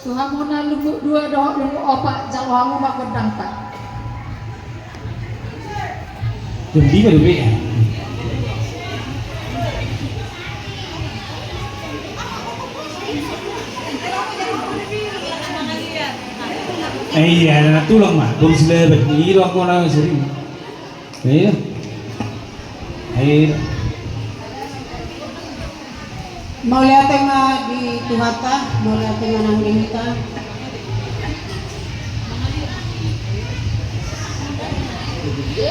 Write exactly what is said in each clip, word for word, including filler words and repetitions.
Tu hamuna lungkut dua dohot lungkut opat, jalo hamu ma gondangta. Jam lima do be. Eh, iya, na tulang ma, bung silaban, i do angka na sering. Iya. Iya. Mauliate ma di Tuhanta, mauliate ma nang di hita.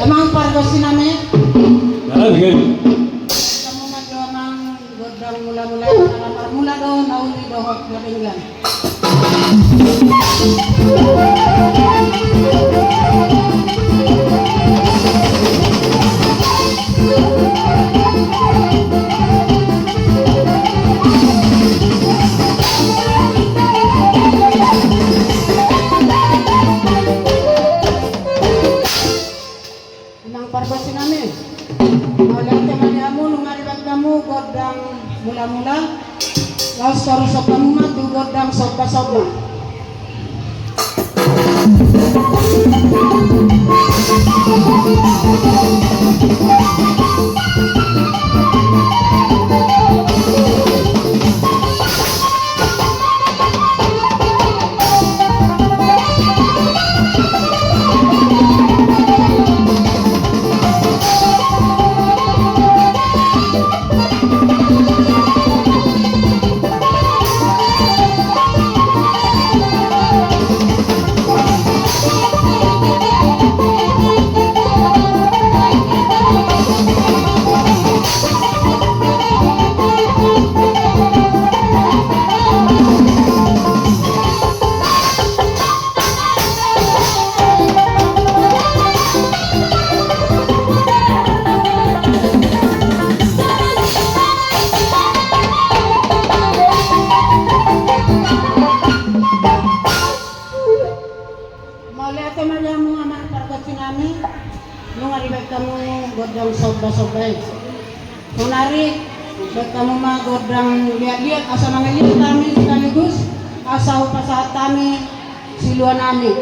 Amang pargonsi nami. Halo, begini. Hamu ma jo amang gondang mula-mula, ala marmula do na uli dohot na denggan. Inang pargonsi nami, mauliate ma di hamu nunga dibaen hamu gondang mula-mula. Laos tarushon hamu ma tu gondang somba-somba. Mauliate ma di hamu amang pargonsi nami, nunga dibaen hamu gondang somba-somba i. Sonari baen hamu ma gondang liat-liat asa mangaliat hami sekaligus asa hupasahat hami silua nami.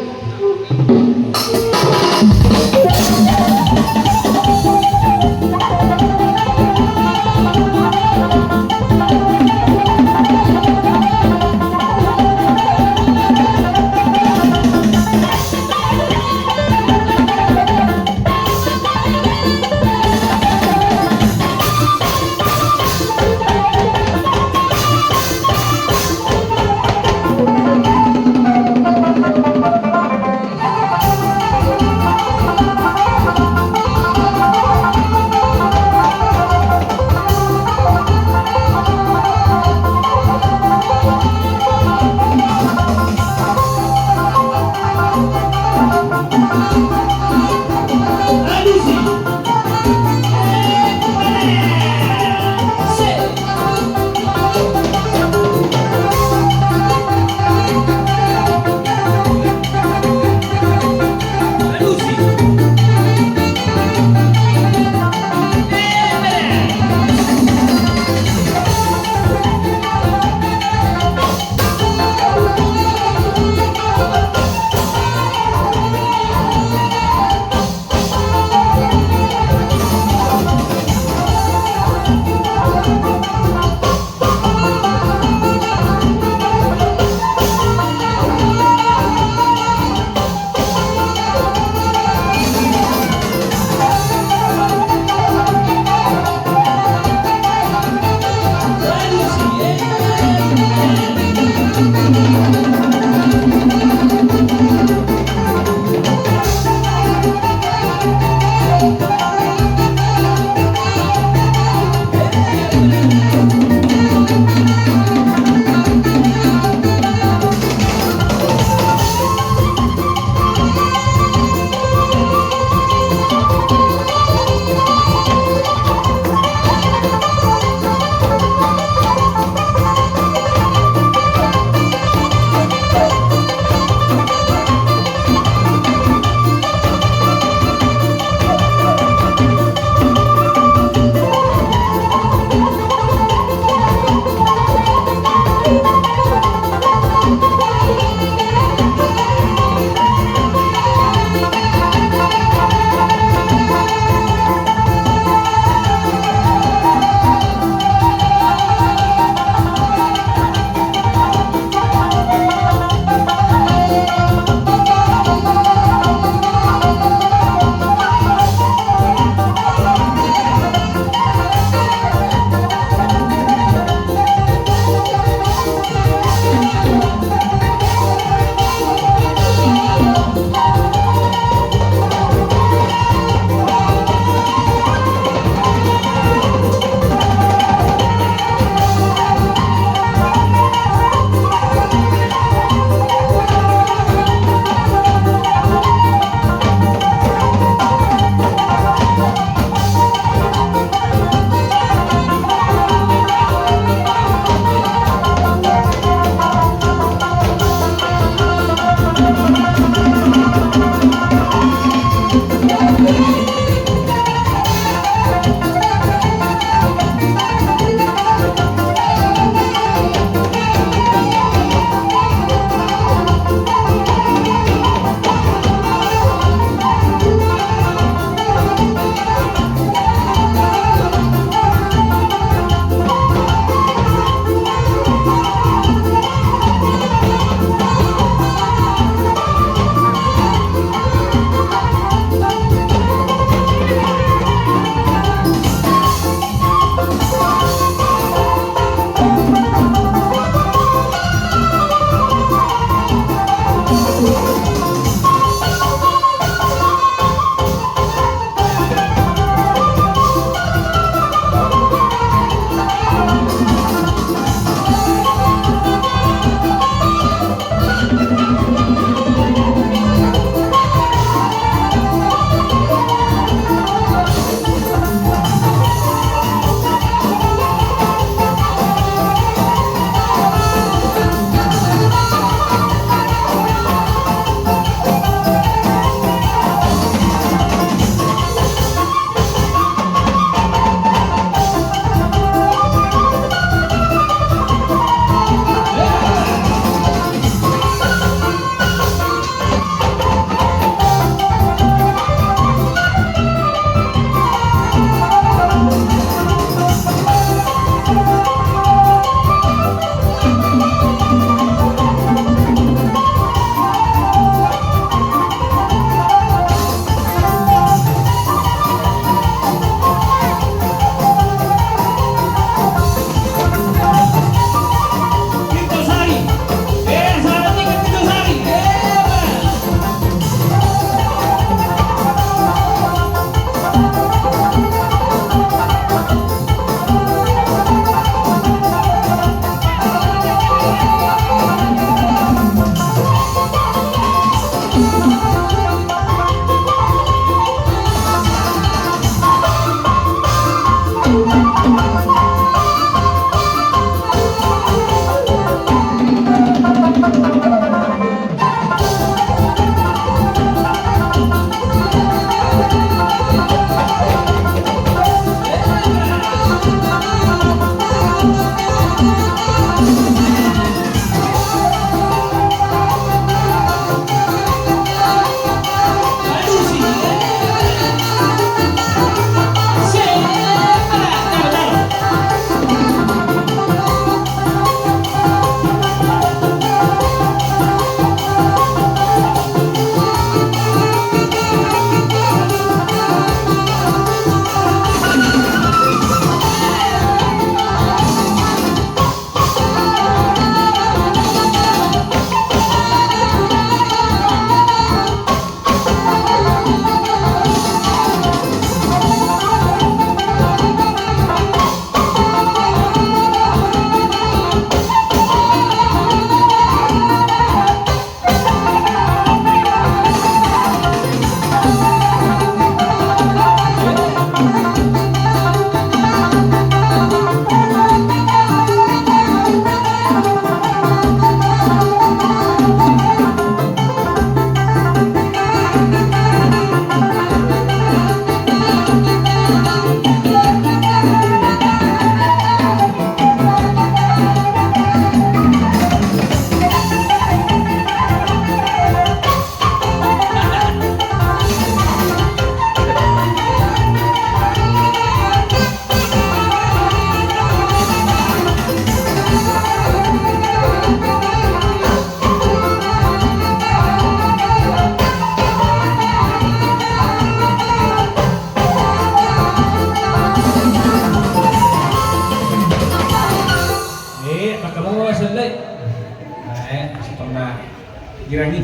Girang i.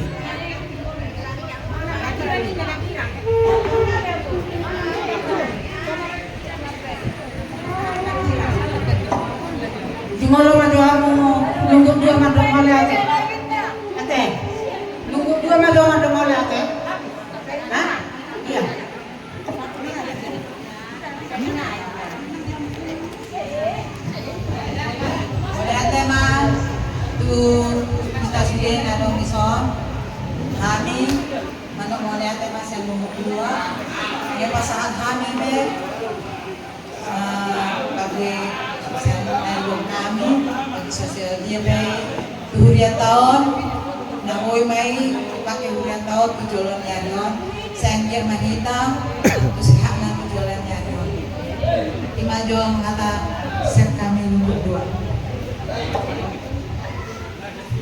Jumolo ma jo hamu, lunggup dua ma jo mauliate. Ate. Lunggup dua ma jo mauliate. Hah? Iya. Mauliate ma tu hita sude na adong dison. Hami mandok mauliate ma sian lunggup dua. Ia pasahat hami be, eh, pabue sian, eh, lunggup hami, pabue sosial dia be. Tu hurianta on, na boi ma i dipake hurianta on tu joloan ni ari on, sai anggiat ma hita tu sehatna tu joloan ni ari on. I ma jo hata sian hami lunggup dua.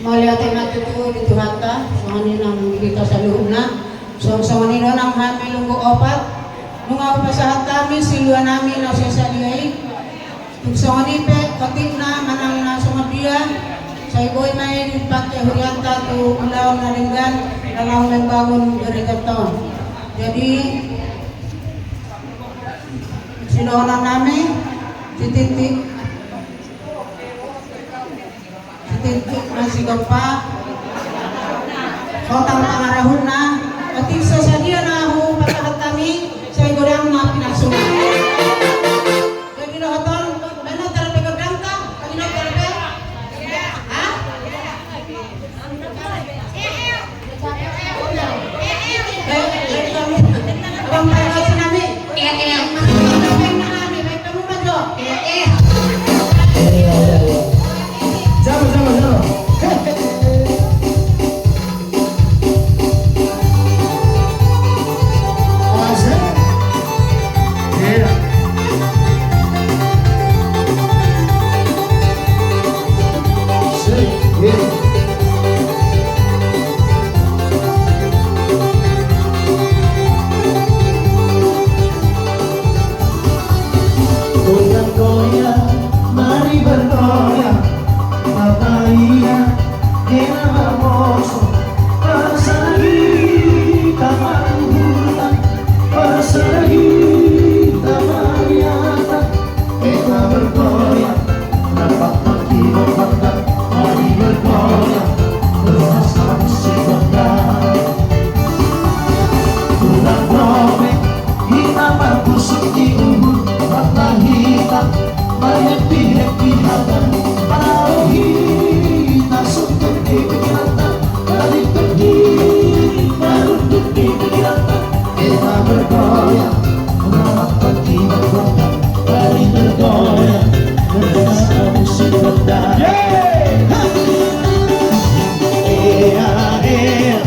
Mauliate ma tutu di Tuhanta, songon i nang hita saluhutna, songon i do nang hami lunggup opat, nunga hupasahat hami siluanami na so sadia i, tung songon i pe otikna manang na songon dia, sai boi ma i dipake hurianta tu ulaon na denggan, na laho membangun gerejanta on. Jadi, sidohononnami, sititi, sititi, na sigompa, hotang pangarahutna, otik so sadia na hupasahat hami, sai godang ma pinasuna. Jadi dohot on, baen hon tarpe godangta, baen hon tarpe. Hah? Iya, iya. Iya, iya, iya. Jalo, jalo, jalo. Asik. Iya. Asik. Iya. Goyang, goyang, mari bergoyang. Apa iya, kena bermoso, pasagi, tamang bulan, pasagi, tamang yata. Kita bergoyang, dapat menghilang, mari bergoyang, lepas musik bangga. Tulang robek, hita marpusuk di uhum, warna hitam, marhappy-happy hata, pala hita sungkun di pikiran, balik pergi, marunduk di pikiran, kita bergoyang, rapat kita bergoyang, balik bergoyang, bersama musik benda. Yeay! Ha! Iya, iya.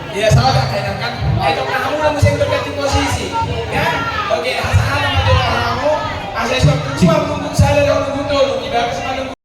Iya, salah, kan? Eh, dong, nah, hamu, hamu sing berganti posisi, ya? Oke, hasahatan ma tu hamu, asa isuk keluar.